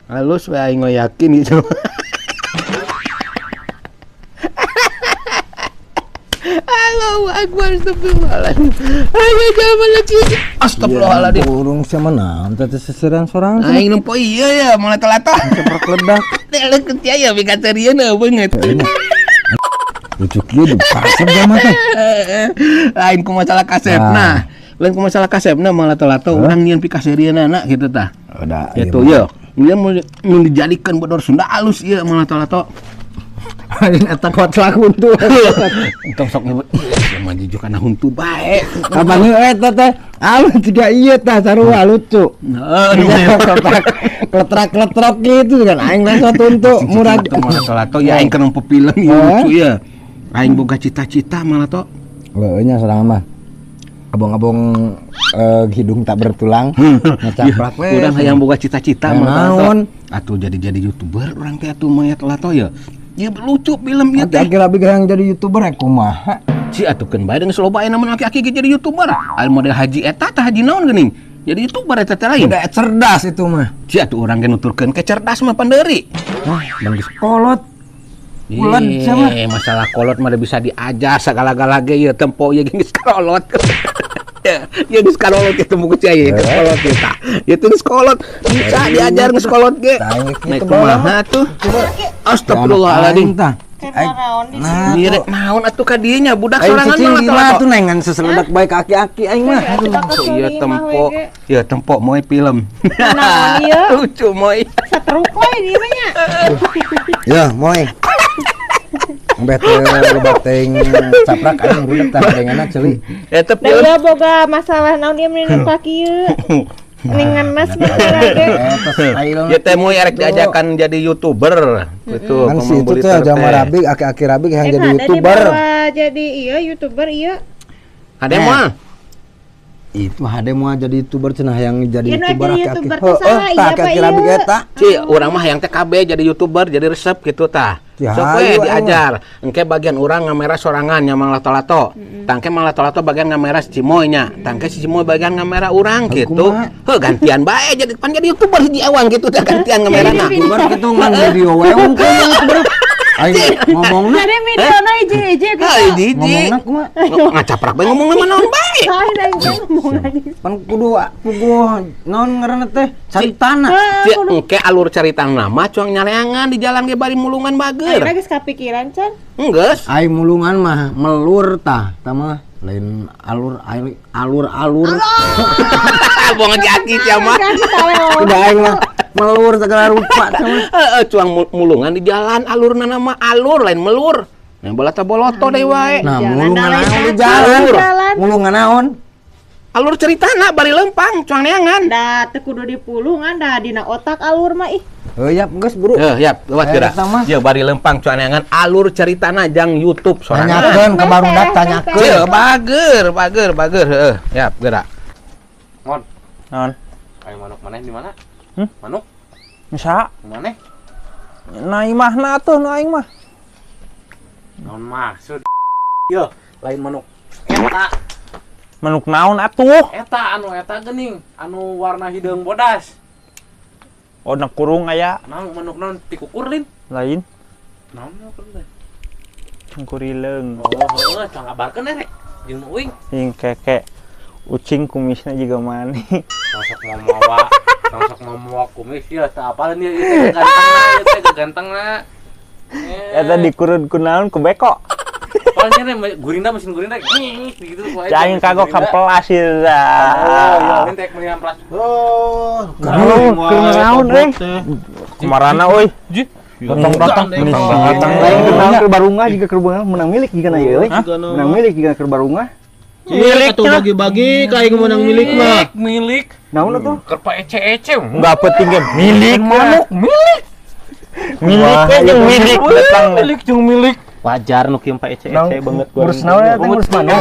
Halus we aing yakin gitu. Allahu akbar, astagfirullahaladzim. Ayo jalan lagi. Astagfirullahaladzim. Burung sama naon teh seseran sorangan. Aing nempo ieu ya moal lato-lato. Ceprek ledak. Teh leuk teh ya bikaterieun beungeut. Lucu kieu di kasep zaman teh. Lain ku masalah kasepna. Lain ku masalah kasepna moal lato-lato urang nyieun pikaserieunana kitu tah. Udah. Kitu ye. Ieu mun dijadikeun bodor Sunda alus ieu moal lato-lato. Lain eta koclak huntu. Entong sok nyebut ieu mah jujur kana huntu bae. Kapan eta teh alus juga ieu tah sarua lucu. Heeh, kletrak-kletrok gitu kan aing langsung huntu murah. Moal lato-lato ya aing keur nempo film ieu lucu ya. Aing boga cita-cita malah to. Leuh nya sorangan mah. Abong-abong hidung tak bertulang ngecaprak we. Urang hayang boga cita-cita malah to. Naon? Atuh jadi-jadi YouTuber urang teh atuh mayat lato ya. Ya lucu film ieu teh. Aki-aki rabi hayang jadi YouTuber ya kumaha? Ci atuh keun bae geus loba aya mun aki-aki ge jadi YouTuber. Aya model haji eta tah haji naon geuning? Jadi YouTuber eta teh lain. Udah cerdas itu mah. Ci atuh urang ge nuturkeun ke cerdas mah pandeuri. Wah, dan geus kolot. Ulan sama. Masalah kolot mah bisa diajar sagala-gala ge ieu tempo ieu geus kolot. Ya geus kolot kitu buku cai geus kolot kita. Ya geus kolot bisa diajar geus kolot ge. Naik kumaha tuh? Astagfirullahaladzim. Nah, direk naon atuh ka dieu nya budak sorangan mah atuh atuh nengan seseledak bae ka aki-aki aing mah. Ieu tempo, ieu tempo moe film. Naon ieu? Lucu moe. Sateruk we dieu mah nya. Ya, moe. Bete bateng caprak aing rudet tah dengana ceuli. Eta film. Da boga masalah naon ieu meni ka kieu. Ningan mas masalah ge. Ya teh moe arek diajakan jadi YouTuber. Gitu. Kan si itu tuh jama Rabi, aki-aki Rabi yang jadi YouTuber. Jadi iya YouTuber iya. Hade moal. Itu hade moal jadi YouTuber cenah yang jadi YouTuber aki-aki. Heeh, tah aki-aki Rabi eta. Ci, urang mah hayang teh KB jadi YouTuber, jadi resep gitu tah. Sok we diajar. Engke bagian urang ngamera sorangan nya Mang Lato-lato. Tangke Mang Lato-lato bagian ngamera si Cimoy nya. Tangke si Cimoy bagian ngamera urang gitu. Heuh gantian bae jadi pan jadi YouTuber hiji ewang gitu tah gantian ngamerana. YouTuber kitu ngan video we unggul YouTuber. Aing ngomongna jadi videona hiji-hiji gitu. Hiji-hiji. Ngomongna kumaha? Ngacaprak bae ngomongna mah naon bae. Lain aing ngomong lagi. Pan kudu puguh naon ngaranna teh caritana. Ci engke alur caritana mah cuang nyareangan di jalan ge bari mulungan bager. Aing geus kapikiran can. Enggeus. Aing mulungan mah melur tah, tah mah lain alur alur-alur. Buang aki sia mah. Udah aing mah melur segala rupa cuman. Heeh, cuang mulungan di jalan alurna nama alur lain melur. Nah, bolata boloto deui wae. Nah, mulungan naon di jalan. Mulungan naon? Alur ceritana bari lempang cuang neangan. Da teu kudu dipulungan da dina otak alur mah ih. Heuh yap geus buru. Heuh yap, lewat geura. Ye bari lempang cuang neangan alur ceritana jang YouTube sorangan. Tanyakeun ka barudak tanyakeun. Ye bager, bager, bager heuh. Yap geura. Mon. Naon? Ayo manuk maneh di mana? Manuk? Bisa. Maneh? Na imahna atuh nu aing mah. Naon maksud? Yo, lain manuk. Eta. Manuk naon atuh? Eta anu eta geuning, anu warna hideung bodas. Oh, na kurung aya. Naon manuk naon tikukur lin? Lain. Naon manuk teh? Cungkurileung. Oh, heuh, cang ngabarkeun rek. Jeung uing. Ing keke. Ucing kumisna juga mani. Sok mau mawa, sok mau mawa kumis ya, teu apaleun ieu teh gantengna, ieu teh gantengna. Eta dikurud ku naon ku beko. Palingnya gurinda mesin gurinda gitu poe. Cai kagok kampelas ieu tah. Oh, iya teh meuni amplas. Oh, naon euy? Kumarana euy? Datang-datang datang lain kenal keur barungah jiga keur menang milik jiga na ieu euy. Menang milik jiga keur barungah. Milik tuh bagi-bagi kayak menang milik mah. Milik. Naon atuh? Keur pa ece-ece. Enggak penting ge milik manuk milik. Milik jeung milik datang. Milik jeung milik. Wajar nu kieu pa ece-ece banget goreng. Ngurus naon eta ngurus manuk.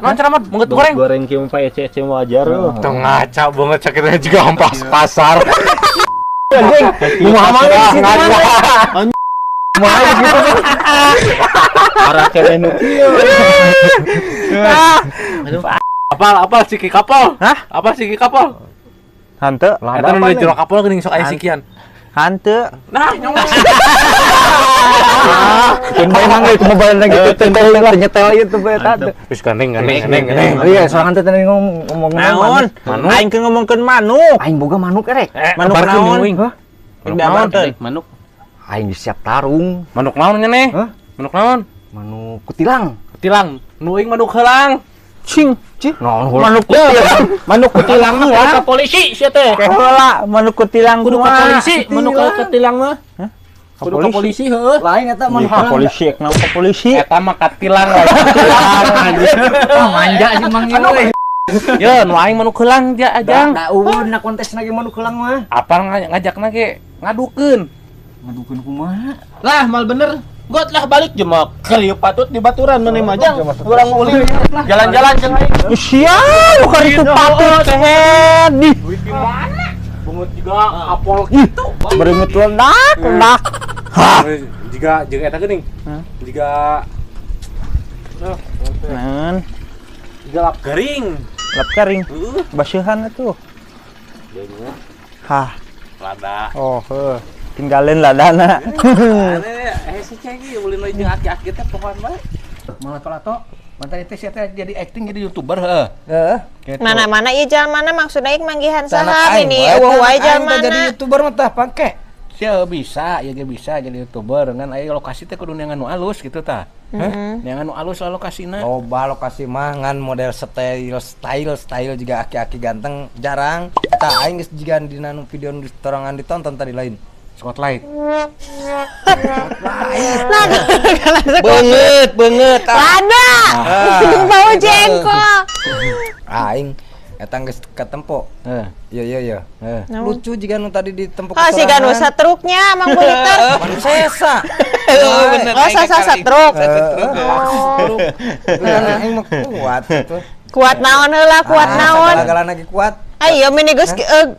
Naon cenah mah banget goreng. Goreng kieu pa ece-ece wajar. Teu ngaca banget sakitnya juga ampas pasar. Anjing, kumaha mah di situ mah. Kumaha di situ mah. Arah keneh nu kieu. Apal siki kapal. Hah? Apal siki kapal? Hanteu. Eta nu di jero kapal geuning sok aya sikian. Hanteu. Nah, nyomong. Keun bae mang euy kumaha bae gitu teh teh nyetel ieu teh bae eta. Wis gandeng gandeng gandeng gandeng. Iya, sorangan teh tadi ngomong Naon? Aing keur ngomongkeun manuk. Aing boga manuk erek. Manuk naon? Hah? Manuk naon? Manuk. Aing siap tarung. Manuk naon nya neh? Hah? Manuk naon? Manuk kutilang. Kutilang. Nu aing manuk heulang. Cing. Cih, naon heula? Manuk kutilang. Manuk kutilang mah Ka polisi sia teh. heula, manuk kutilang Kudu ka kumaha? polisi, manuk ka kutilang mah. Kudu ka polisi heueuh. Lain eta manuk Ka polisi, kenapa ka polisi? Eta mah katilang lain. Oh, manja sih mang ieu euy. Ye, nu aing manuk heulang ja ajang. Da eueun na kontes lagi manuk heulang mah. Apa ngajakna ge ngadukeun. Ngadukeun kumaha? Lah, mal bener. Got lah balik jemak. Kriuk patut di baturan maneh mah jang. Urang ulin jalan-jalan jeung aing. Sia, lu kari itu patut teh di. Duit di mana? Bungut juga apol gitu. Berengut ledak, ledak. Hah. Jika jeung eta geuning. Jika Naon? jika lap garing. Lap garing. Basihan atuh. Hah. Lada. Oh, heuh. Tinggalin ladana. Aneh, si Cegi ulin we jeung aki-aki teh pohoan bae. Mang Lato-lato, mantan itu sia teh jadi acting jadi YouTuber heuh. Heeh. Gitu. Mana-mana ieu jalan mana maksudna ieu manggihan Sanak saha aing ini wae, eueuh wae tah, jalan aing teh jadi mana. YouTuber mah tah pangke. Sia bisa, ya ge bisa jadi YouTuber ngan aya lokasi teh kudu neangan nu alus gitu tah. Neangan nu alus lah lokasina. Loba lokasi mah ngan model style style style juga aki-aki ganteng jarang. Tah aing geus jiga dina nu video nu torangan ditonton tadi lain. Spotlight. Nah, Beungeut, beungeut. Ah. Lada. Bau jengkol. Aing eta geus katempo. Heeh. Iya iya iya. Heeh. Lucu jiga nu tadi ditempo Oh, si ganu satruknya Mang Buliter. Manu sesa. Bener. Oh, sasa satruk. Heeh. Aing mah kuat tuh. Kuat naon heula, kuat naon. Segala-galana ge kuat. Ayo mini geus kieu.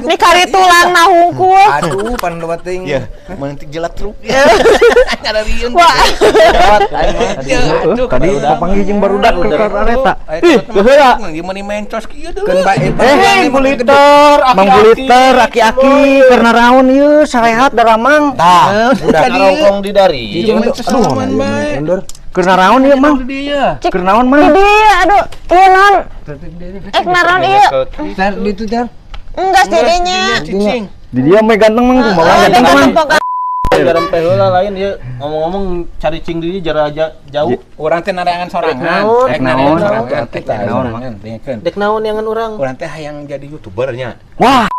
Ni kari tulang na hungkul. Aduh, pan loba teuing. Iya, meuntik jelek truk. Nyararieun. Wah. Aduh, Tadi papanggih jeung barudak ke kareta. Ih, keheula. Gimana mencos kieu deui. Keun bae Eh, Buliter, Mang Buliter, aki-aki karena raon ieu sarehat daramang. Tah, udah Ngarongkong di dari. Aduh, aduh, mundur. Keur naraon ieu Mang? Dia. Keur naon Mang? Di dieu aduh, ieu naon? Eh, naon ieu? Tar di itu tar. Enggak jadinya. Cicing. Di dia mah ganteng Mang, kumaha ganteng Mang. Garam teh heula lain ieu ngomong-ngomong cari cing di dieu jara jauh. Urang teh nareangan sorangan. Rek Rek naon? nareangan sorangan. Rek Rek naon, naon, dengekeun. Dek naon yang urang? Urang teh hayang jadi YouTuber-nya. Wah,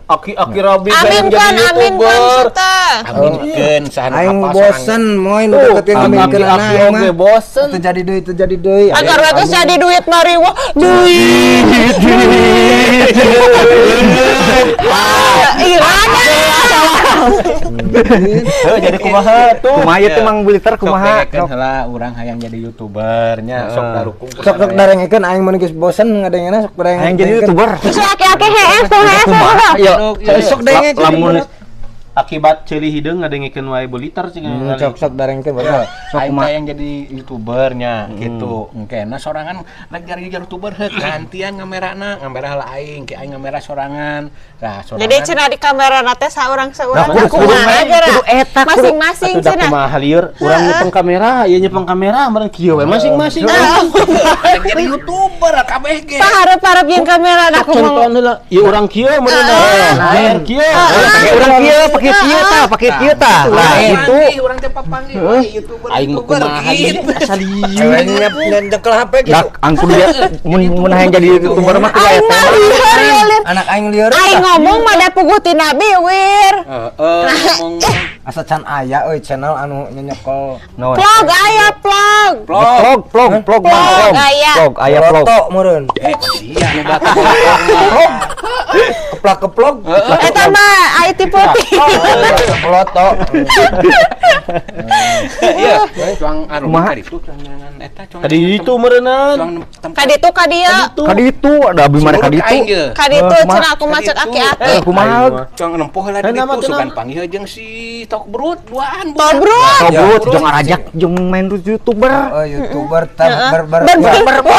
Aki-aki rabi Amin pengen kan, jadi amin kan YouTuber. Suta. Aminkeun saha nu Aing hafal sorangan. bosen moy nu deket yang ngambilkeun Aki-aki aing oge mah. bosen. Teu jadi deui, teu jadi deui. Agar bagus jadi duit mari wah duit. Iya, ada. Heuh, jadi kumaha tuh? kumaha ieu teh Mang Buliter Sok kumaha? dengekeun heula urang hayang jadi YouTuber-nya, sok darukung. Sok sok darengekeun aing mun geus bosen ngadengena sok dareng. Hayang jadi YouTuber. Si aki-aki hees tuh hees tuh. Yo, Sok dengekeun. lamun Akibat ceuli hideung ngadengikeun wae buliter cing. Sok sok darengkeun bener. Sok Aing kumaha? teh hayang jadi YouTuber-nya gitu. Engkena sorangan rek jadi YouTuber heuh gantian ngamerana, ngamera heula aing, ke aing ngamera sorangan. Nah, sorangan. Jadi cenah di kamera teh saurang-saurang Nah, kudu- kumaha geura. kudu eta, kudu- Masing-masing Atuh da cenah. kumaha lieur, urang nyepeng kamera, ieu nyepeng kamera, meureun kieu we masing-masing. Rek jadi YouTuber kabeh ge. Paharep-harep jeung kamera da kumaha. Contohan heula, ieu urang kieu meureun. Lain kieu. Pakai urang kieu, pakai kieu tah, pakai kieu tah. Nah, Itu itu. urang teh papanggih we YouTuber. Aing mah YouTuber kumaha gitu. asa lieur. Cewek nyekel HP gitu. Dak angku dia mun mun hayang jadi YouTuber mah kudu Aing eta. mah lieur ya lieur. Anak aing lieur. Aing ngomong mah da puguh ti Nabi wir. Heeh, ngomong Asa can aya euy channel anu nyekel. Naon? Vlog aya vlog. Vlog, vlog, vlog, Mang, Vlog vlog. aya. Vlog, aya vlog. Loto meureun. Eh, sia nu batu. Keplak-keplok. Eta mah IT putih. Loto. Iya, cuang anu Kumaha? tadi tuh cuang nyangan eta cuang. Tadi itu meureunnan. Cuang tempat Ka ditu ka dieu. Ka ditu ada abdi mah ka ditu. Ka ditu Eh, kumaha? cenah aku macet aki-aki. Eh, kumaha? Cuang nempuh heula di Eh, nama ditu teu sugan nama. panggih jeung si Tok Brut duaan. Tobrut. Tobrut jeung arajak jeung main YouTuber. Oh, YouTuber tar ber ber Ber ber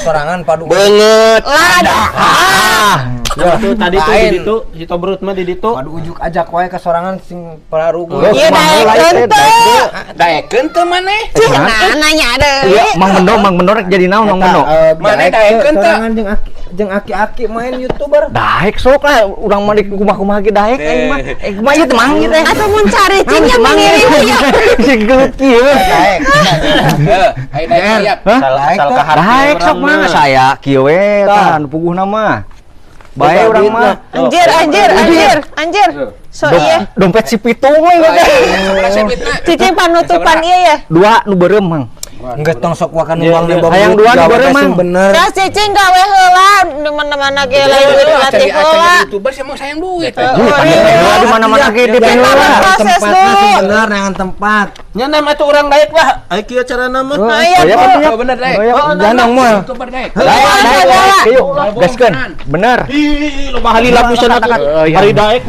sorangan padu. Beungeut. Lada. Ah, Itu tadi tuh di ditu, si Tobrut mah di ditu. Waduh ujuk ajak wae ka sorangan sing pararugu. Iya daekeun teu. Daekeun teu maneh? Nah, nanya deui. Iya, Mang Bendo rek jadi naon Mang Bendo? Maneh daekeun teu? Sorangan jeung aki-aki main YouTuber. Daek sok lah, urang mah di kumaha-kumaha ge daek aing mah. Eh kumaha ieu teh mang ieu teh. Atau mun cari cing yang mengirim ya. Sing gelut kieu. Daek. Heuh, ayo daek siap. Hah? Asal ka hati Daek sok urang mah mah. saya kieu we tah nu puguhna mah. Bae urang mah. Anjir, anjir, anjir, anjir. So iya. Dompet si pitung we Ayo, sabaraha sebitna? Cicing panutupan iya ya. Dua nu beureum Mang. Enggak tong sok wakan uang nih Hayang dua nu beureum Mang. Bener. Dah cicing gawe heula di mana-mana ge lain duit latih heula. YouTuber sih emang sayang duit. Di mana-mana ge di Kita proses Tempatnya sing dulu. bener dengan tempat. Nya nem atuh urang daek lah. Aya kieu carana mah. Nah, iya, Bu. Oh, bener daek. Jangan moal. YouTuber daek. Daek, daek, daek. Yuk, gaskeun. Bener. Ih, loba halila pisan atuh. Hari daek.